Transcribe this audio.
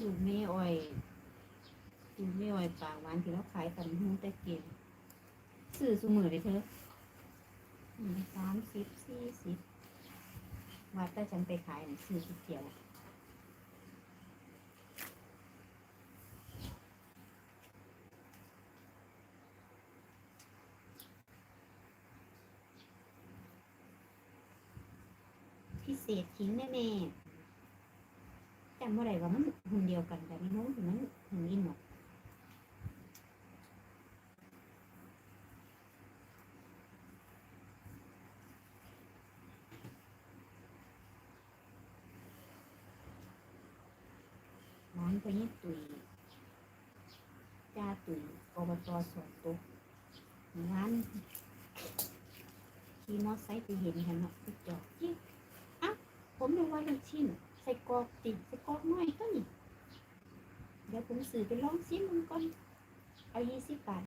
ລູກແມ່ອ້ອຍ ລູກແມ່ອ້ອຍປາກຫວານທີ່ລາວຂາຍຕຳບັກຫຸ່ງແຕ່ກີ້ ຊື້ຊຸມື້ເດ້ເທີ ອືມ ສາມສິບ ສີ່ສິບ ວ່າແຕ່ຈັ່ງໄປຂາຍນີ້ ຊື້ສຸດດຽວ. ພິເສດຂິງແນ່ໆ ຈຳບໍ່ໄດ້ວ່າມັນຮຸ່ນດຽວກັນກັບອີ່ນົງທີ່ມັນຫຶງອີ່ໝົກ. ຫຼານພະຍາຕຸຍ ຈ່າຕຸຍ ອບຕ ສອນຕົກ ມື້ວານຂີ່ມໍໄຊໄປເຫັນຫັ້ນເນາະ ໄປຈອດຈິ ອ້າວ ຜົມນຶກວ່າລູກຊິ້ນ ໄສ້ກອກຕິ ໄສ້ກອກນ້ອຍຕົວນີ້ ດຽວຜົມຊື້ໄປລອງຊິມເບິ່ງກ່ອນ.